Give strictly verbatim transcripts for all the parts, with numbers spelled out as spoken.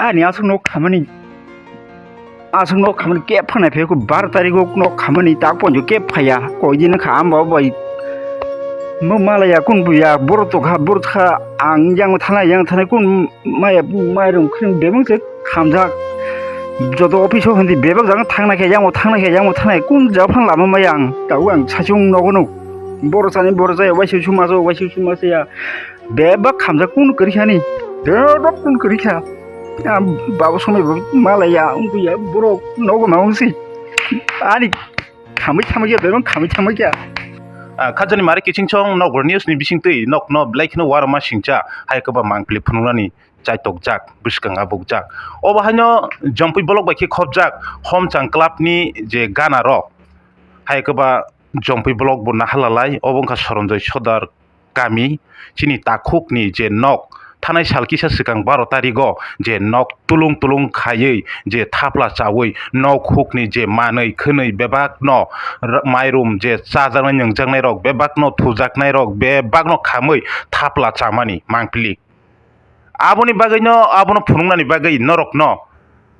ani aswk nok khamani, aswk nok khamani kep phano phai kho, bar tarik o nok khamani tak ponjo kep phaiya, koi din kha amba bai. Mo malaya kun buya, borok tokha, borok kha, ang yang thanai, yang thanai kun maya, mairung khring bebang se khamjak. Joto office o hindi bebak jang thangnai khe, yang thangnai khe, yang thangnai kun jao phang lama maya ang, tao ang sachung nogo no. Borok sani borok jaya, waisuk suma jao, waisuk suma jaya. Bebak khamjak kun kwrwi sani. Bebak kun kwrwi kha. Ang babo somai bo malaya, wngya borok nogo ma wngsi. Ani khamwi thamwi ya, bebak khamwi thamwi ya. Ah, khajani mari kiching chong nokbar news ni bising twi nok no belai kheno warma singcha hai kwbangma mangpili phunuknani chaitokjak bwskang abukjak. Obo haino Jompui block bai khe khopjak Homchang club ni je gana rok hai kwba Jompui block bo nahalalai obo wngkha Soronjoi Sodar kami chini takhuk ni je nok thanai sal kisa swkang baro tarigo je nok tulung tulung khaiwi je thapla chawi nok hukni je manwi khwnwi bebakno r-, mairum je chajaknai nungjaknai rok bebakno thujaknai rok bebakno khamwi thapla chamani mangpili. Aboni bagwino, abono phunuknani bagwi norokno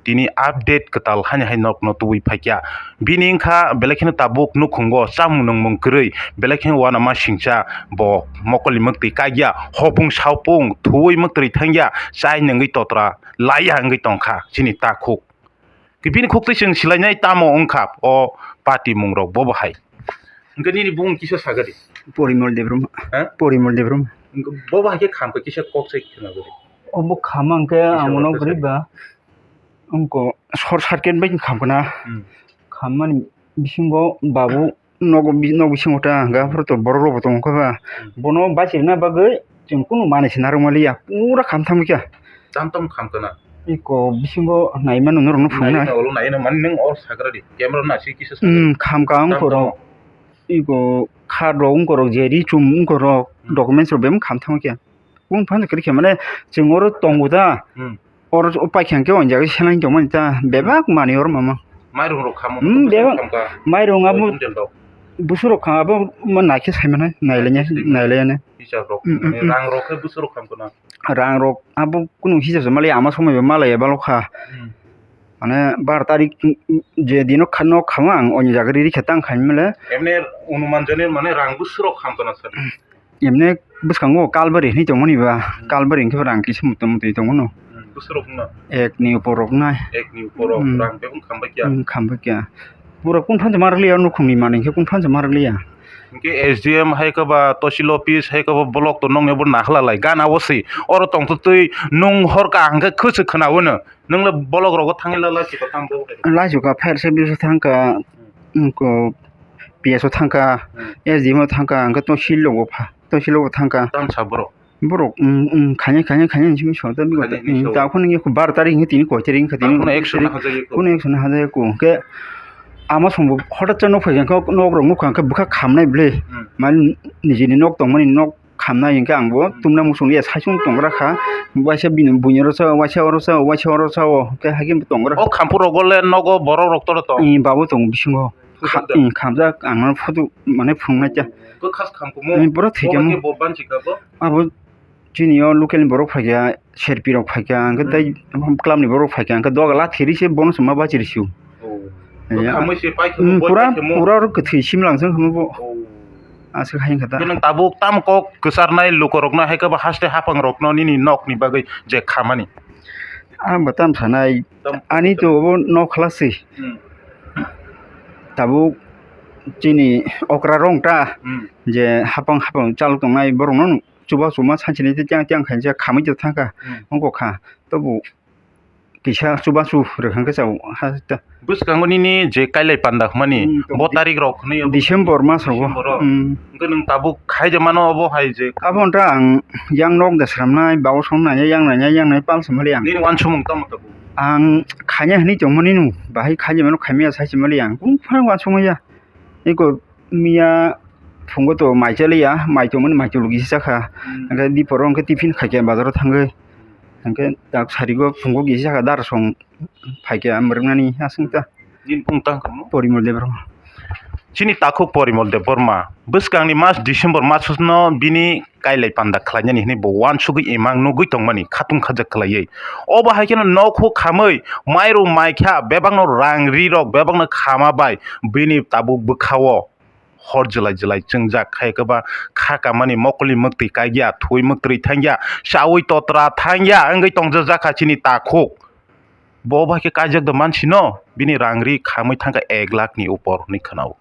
tini update kwtal haini hai nokno tubui phaikya. Bini wngkha belai kheno tabuk nukhungo chamung nungmung kwrwi, belai kheno uanama singcha bo mokolni mwktwi kaikya, hopung saupung thuwi mwktwi thangya, chai nungwi totra laiya wngwi tongkha chini takhuk. Bini khuktwi chwng silainai tamo wngkha o patimungrok bobo hai. Hwnkhe nini bumung kisa sagadi? Porimol Debbarma. Ha? Porimol Debbarma. Hwnkhe bobo hai khe khamkha kisa kok sai khwnagadi. Obo khama hwnkhe kisa amono kok sai. Goriba wngko short circuit bai khamkha na. Hmm. Khammani bisingo babu nogo bi-, nok bisingo ta hwnkhe aphuru to borok rok bo tongkha ba. Hmm. Bono bachirina bagwi chwng kunu manwi se narwkmaliya, pura kham thangkha. Tam tam kham kana? Iko bisingo naimano norokno phunuknai. Naina olo naina mani nwng or sagra di. Camera na si kisa sagra. Hmm, kham ka wngkorok. Tam tam. Iko kha rok wngkorok, je ri chum wngkorok, hmm, documents rok bebak kham thangkha. Kung phan kwrwi khe mane chwng oro tongo da. Hmm. Oro paikha hwnkhe o jaga senai tongmani ta bebak manwi oro mama. Mairung rok khamo. Hmm, bebak. Mairung abo. Oi, kuntel rok. Busuk rok kha abo ma naikhe sai mane, nailaiya, nailaiya ne. Hisab rok, hmm, hmm, mane hmm, rang rok khe busuk rok kham kana? Rang rok abo kunu hisab se malaya, ama somoi bo malaya balo kha. Hmm. Mane bar tarik je dino kha-, nok khamo ang oni jaga riri khe tang khaimale. Emne onuman jani mane rang busuk rok kham kana sir? Emne bwskango kalbari hinwi tongmani ba, hmm, kalbari hinkhe rang kisa muta mutwi tongmano. Hmm, busuk rok wngna? Ek ni upor rok nai. Ek ni upor rok, hmm, rang bebak kham bai kya? Hmm, kham bai kya. Pura kung phan se ma rwkliya, nukhungni manwi khe kung phan se ma rwkliya. Hwnkhe S D M hai khe ba Tosil office hai khe ba block to nokni bo nakhla lai gana o se. Oro tongtwtwi nung hor kaham khe khwswk khwna o no. Nwng le block rogo thangwi la laisika tamo bo. Laisika fire service o thangkha, hmm, wngko P S o thangkha, hmm, S D M o thangkha, hwnkhe Tosil rogo pha, Tosil rogo thangkha. Tamsa borok. Borok, mm, mm, khainai, khainai, khainai hinwi song tamo. Khainai hinwi song. Takhuk nini bar tarik hinwi tini koi tarik wngkha tini. Takhuk no action hajagwi kho. Kuno action hajagwi kho. Hwnkhe ama songbo hotat sa nok phaikha, nok rok nukha, hwnkhe bwkha khamnai bwle. Hmm. Mane nijini nok tongmani nok khamnai, hwnkhe ang bo, hmm, tumna muchung ya saichung tongra kha. Waisa bini buini oro sa, waisa oro sa, waisa oro sa o, hwnkhe haikhe tongra. O khampu rogo le nogo borok rok toro tong? Ee, babo tongo bisingo. Kha-, ee, khamjak, ang no photo mane phunuknai kha. Bwkhas khamkhumu. Ee, borok thwikha. Bo hai khe bo banchi kha bo? Abo chini o local ni borok phaikha, serpi rok phaikha, hwnkhe, hmm, tei club ni borok phaikha, hwnkhe doga lathi ri se bono se ma bachi rw sio. Oh. Ya. Bo khamwi se paikha, hmm, bo pura, paikha mo? Pura oro kwthwi simlang se wngkha mo bo. Oh. Aswk hai wngkha ta. Bini tabuk tamo kok kwcharnai lukorokno hai khe bo haste haphang rokno nini nokni bagwi je khamani? Ang bo tamo sanai. Tam-, ani tam- to bo nok khlaswi. Hmm. Tabuk chini okra rong ta, hmm, je hapang hapang chalok tongnai borokno chuba chuma sanchini tei tiang tiang khainsa khamwi tong thangkha, hmm, wngkha kha. Tobo kisa chubachu rwkha khe chao ha ta. Bwskango nini je kailai panda hwnmani, hmm, bo tarik rok hwnwi abo December mas rogo. December o. Hmm. Hwnkhe nwng tabuk khai de mano obo hai je. Abo wngkha ang yang nok da sramnai, babo song nai, yang nai, yang nai pal samali ang. Nini wansukmung tamo tabuk? Ang khaina hwnwi tongmani no, bahai khaina mano khaimya sai samali ang. Kung phano wansukmaya. Eko miya phungo to mai chaliya, mai tongmani mai tulu kisa sakha. Hmm. Hwnkhe diporo hwnkhe tiffin khaikhe bazaro thangwi. Hwnkhe tak sarigo phungo kisa sakha dar song phaikhe mwrwknani aswk ta. Nini bumung tang kamo? Porimol Debbarma. Chini takhuk Porimol Debbarma bwskangni mas December masno bini kailai panda khlainani hwnwi bo uansugwi imang nugwi tongmani khatung khajak khlaiwi. Obo hai kheno nok huk khamwi mairum maikha bebakno rang ri rok bebakno khama bai bini tabuk bwkhao hor jwlai jwlai chwngjak khai kwba kha kamani mokolni mwktwi kaikya thwi mwktwi thangya chawi totra thangya wngwi tongjak jakha chini takhuk. Bo bai khe kaijak da mansino bini rang ri khamwi thangkha ek lakh ni upor hwnwi khwnao.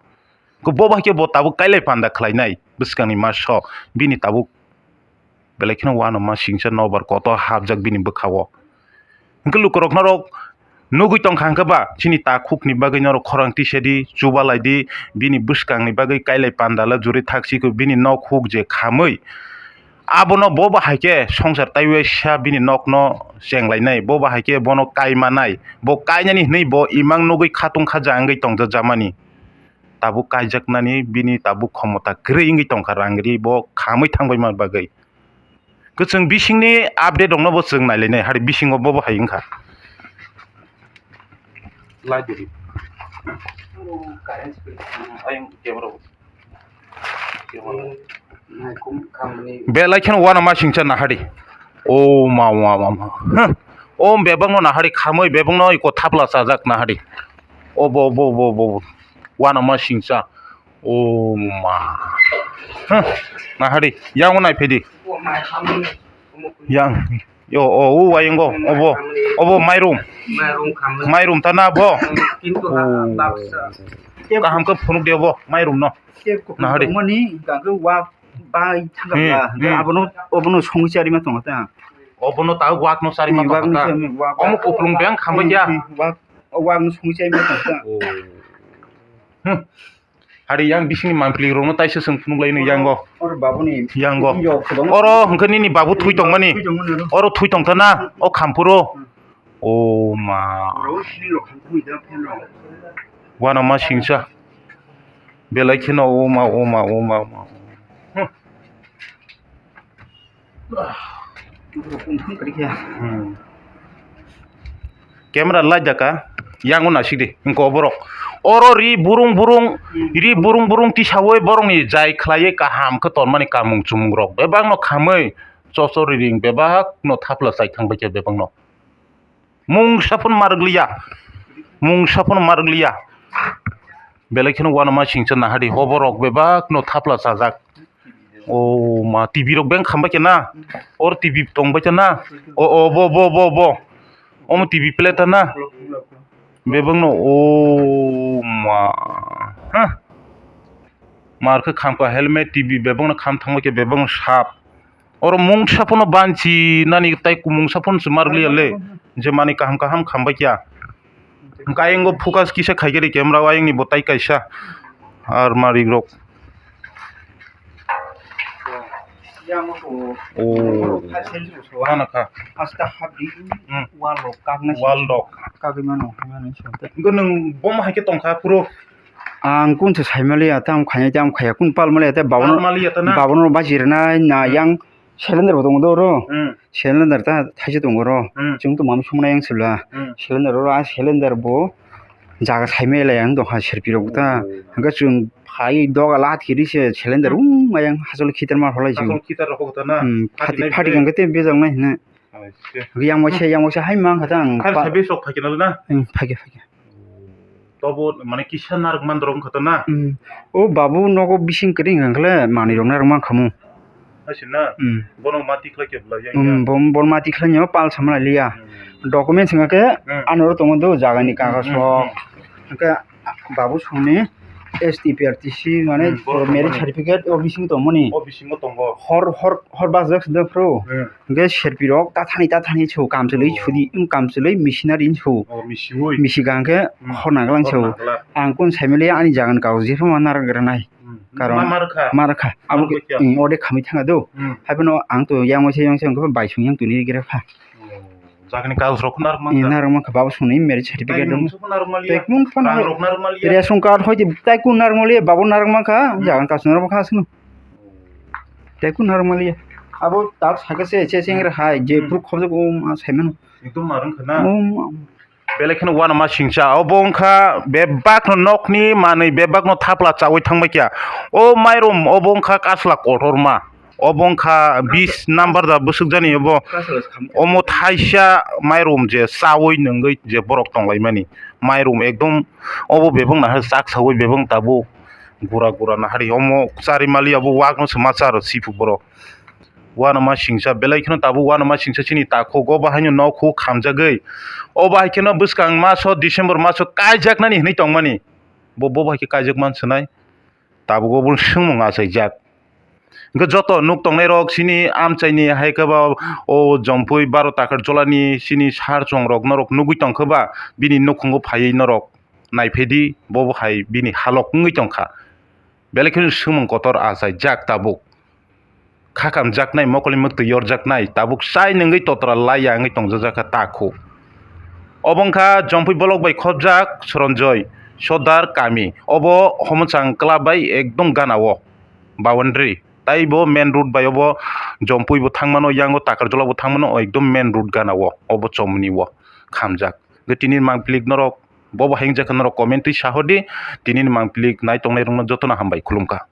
Bo bai khe bo tabuk kailai panda khlainai bwskangni maso bini tabuk belai kheno uanama singcha nobar kotor hapjak bini bwkhao. Hwnkhe lukurok norok nugwi tongkha hwnkhe ba chini takhukni bagwi norok khorang tisadi chubalai di bini bwskangni bagwi kailai panda la juri thaksiko bini nok huk je khamwi. Abono bo bahai khe songsar taiwi sa bini nokno chenglainai, bo bahai khe bono kaimanai, bo kainani hwnwi bo imang nugwi khatung khaja wngwi tongja jamani. Tabuk kaijaknani bini tabuk khomota kwrwi wngwi tongkha rang ri bo khamwi thangbaima bagwi. Kwchwng bisingni update rokno bo chwng nailainai, hari bisingo bo bo hai wngkha. Light di. Ayang camera bo. Belai kheno uanama singcha nahadi. O ma, ma, ma, ma. Huh. O bebakno nahadi khamwi bebakno iko thapla chajak nahadi. Obo, obo, obo, obo, obo. Uanama singcha. O ma. Huh. Nahadi. Yang o naiphedi. Yang. Yo, o, o, wayango. Obo. Obo mairum. Mairum khamwi. Mairum ta na bo. Kintu ha, baksa. Kaham khe phunuk de obo mairum no. Nahadi. Mani, gangke wak bai thangkha. Hmm, hwnkhe hmm. Abono, obono songwi charima tongo ta. Obono ta wak no charima tongo ta. Omo kuplung beng khambai ya. Wak, wak no songwi charima tongo ta. Oh. Hmm. Hari yang bisingni mampli rokno taisa chwng phunuk lai no yango. Oro babuni. Yango. Oro hwnkhe nini babu thui tongmani. Thui tongmani oro. Oro thui tongkha na o khampuro. Hmm. O ma. Oro sini rok khampuro ida phen rok. Uanama singcha. Belai kheno o ma, o ma, o ma, o ma. Hmm. Hmm. Camera light jaka, yango nasik di, wngkha oborok. Oro ri burung burung, ri burung burung tisawi borokni jai khlaiwi kaham khe tonmani kamung chumung rok. Bebakno khamwi, chochori ring, bebakno thapla chai thangbai khe bebakno. Mungsa phano ma rwkliya, mungsa phano ma rwkliya. Belai kheno uanama singcha nahadi, oborok bebakno thapla chajak. O ma, T V rok beng khambai khe na? Or T V tongbai khe na? O, o, bo, bo, bo, bo. Omo T V plate na? Bebakno, o ma. Ha? Mar khe khamkha helmet, T V bebakno kham thangbai khe bebakno sap. Oro mungsa phano banchi nani tai mungsa phano se ma rwliya le. Je manwi kaham kaham khambai kya. Hwnkhe ayang o focus kisa khai khe ri camera o ayang ni bo tai kaisa. Ar marik rok. Oh. Ano kha. Hasta habdi. Hmm. Wall rok kakna. Wall rok. Kagwi mano, mano. Hwnkhe nwng bomo hai khe tongkha phuru. Ang kunsa saimaliya, tamo khainai, tamo khaiya, kun palmaliya, tei babono, palmaliya ta na? Babono baji rwnai, na, hmm, yang cylinder bo tongo do oro. Hmm. Cylinder ta thaisa tongo oro. Hmm. Chwng tongma songna yang sibla. Hmm. Cylinder oro, a cylinder bo jaga saimaliya ang dongkha serpi rok ta. Oh. Hwnkhe chwng phai doga lahat kiri se cylinder, hmm, um, ayang hachalo khitar ma phalai se. Hachalo khitar rok ta na? Hmm, phati, phati hwnkhe tei bejaknai hwnwi. Acha. Yang waisa, yang waisa hai mang kha ta ang. Khar pa- sabi sok phai khe na? Hmm, phai khe, phai khe. Tobo mane kisa narwk man dorong kha ta na? Hmm. O babu nogo bising kwrwi hwnkha khe manwi rok narwk man khamu. Hai se na? Hmm. Bono mati khlai khe bwlai yang. Hmm, ya. Bom, bom mati khlai nyo pal sama liya. Hmm. Document singha khe, hmm, ano ro tongo do jaga ni kagoz, hmm, rok. Hmm. Hwnkhe babu songni S T P R T C mane, hmm, borok marriage tongmani certificate o bisingo tongmani. O bisingo tongo. Hor, hor, hor bajak sida phro. Hmm. Hwnkhe serpi rok tathani, tathani so kamchwlwi, oh, sudi, wng kamchwlwi missionary so. Oh, misiwi. Misi gang khe, hmm, hor naglang so. Hor nagla. Ang kun saimaliya ani jagan kagoj jephru ma narwk rwnai. Hmm. Karon ma, ma rwkha? Ma rwkha. Abo ma rwkha. Wng, ode khamwi thangkha do. Hmm. Haiphano ang to yang waisa yang se wngkha bai song yang tuni gira kha. Oh, jagani kagos rok narwk mankha. Eh, narwk mankha, babo songni marriage certificate rok. Tei mungsa phano narwk maliya. Tei mung phano rang rok narwk maliya. Ration card hoi tei tei kun narwk maliya, babo narwk mankha, hmm, jagan kasu narwk mankha aswkno. Tei kun narwk maliya. Abo tak sakha se, se seng, hmm, rw hai, je, hmm, phuru khobjak o ma saimano. Ekdom narwk kha na? O ma. Belai kheno uanama singcha, obo wngkha bebakno nokni manwi bebakno thapla chaui thangbai kha. O mairum obo wngkha kasla kotorma, obo wngkha bis number da bwswkjani obo. Omo thaisa mairum je chaui nungwi je borok tonglaimani, mairum ekdom obo bebak nahar chak saui bebak tabuk gura gura nahari omo chari mali abo wakno se ma charo sipu borok. Uanama singcha belai kheno tabuk uanama singcha chini takhuk o bahaino nok huk khamjagwi. O bahai kheno bwskang maso December maso kaijaknani hinwi tongmani. Bo, bo bahai khe kaijak man swnai. Tabuk obo swngmung achaijak. Hwnkhe joto nuk tongnai rok chini amchaini hai khe ba o Jompui baro takar jolani chini sar chwng rok norok nugwi tongkhe ba bini nukhungo phaiwi norok naiphaidi bo hai bini halok wngwi tongkha. Belai kheno swngmung kotor achaijak tabuk. Khakamjaknai, mokolni mwktwi yorjaknai, tabuk chai nungwi totra laiya wngwi tongjajak kha takhuk. Obo wngkha Jompui bolok bai khopjak Soronjoi Sodar kami. Obo Homochang club bai ekdom gana o boundary. Tai bo main road bai obo Jompui bo thangmano, yango Takarjola bo thangmano, ekdom main road gana o, obo chomni o khamjak. Hwnkhe tini mangpili norok bobo hai wngjakha norok comment twi sahordi, tini mangpili nai tongnai rokno jotono hambai khulumkha.